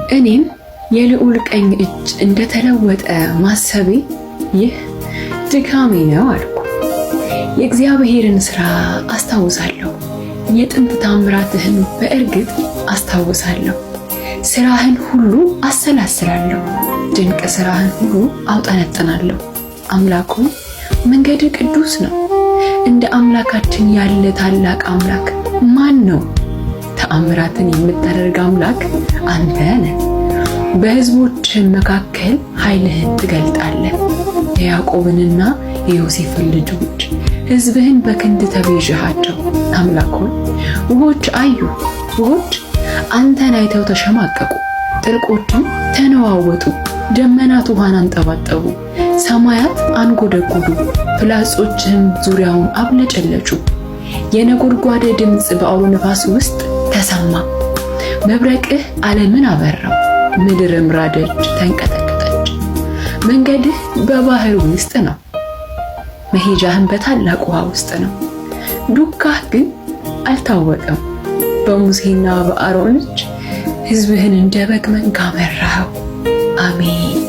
እኔም የልዑል ቀኝ እጅ እንደተለወጠ ማሰቤ ይህ ድካሜ ነው አልኩ። የእግዚአብሔርን ሥራ አስታውሳለሁ፣ የጥንት ታምራትህን በእርግጥ አስታውሳለሁ። ሥራህን ሁሉ አሰላስላለሁ፣ ድንቅ ሥራህን ሁሉ አውጠነጥናለሁ። አምላክ ሆይ መንገድህ ቅዱስ ነው። እንደ አምላካችን ያለ ታላቅ አምላክ ማን ነው? ተአምራትን የምታደርግ አምላክ አንተ ነህ። በሕዝቦች መካከል ኃይልህን ትገልጣለህ። የያዕቆብንና የዮሴፍን ልጆች ሕዝብህን በክንድ ተቤዥሃቸው። አምላክ ሆይ ውኆች አዩ፣ ውኆች አንተን አይተው ተሸማቀቁ፣ ጥልቆችም ተነዋወጡ። ደመናት ውሃን አንጠባጠቡ፣ ሰማያት አንጎደጎዱ፣ ፍላጾችህም ዙሪያውን አብለጨለጩ። የነጎድጓድ ድምፅ በአውሎ ነፋስ ውስጥ ተሰማ። መብረቅህ ዓለምን አበራው፣ ምድርም ራደች፣ ተንቀጠቀጠች። መንገድህ በባህር ውስጥ ነው፣ መሄጃህም በታላቅ ውሃ ውስጥ ነው። ዱካህ ግን አልታወቀም። በሙሴና በአሮን እጅ ሕዝብህን እንደ በግ መንጋ መራኸው። አሜን።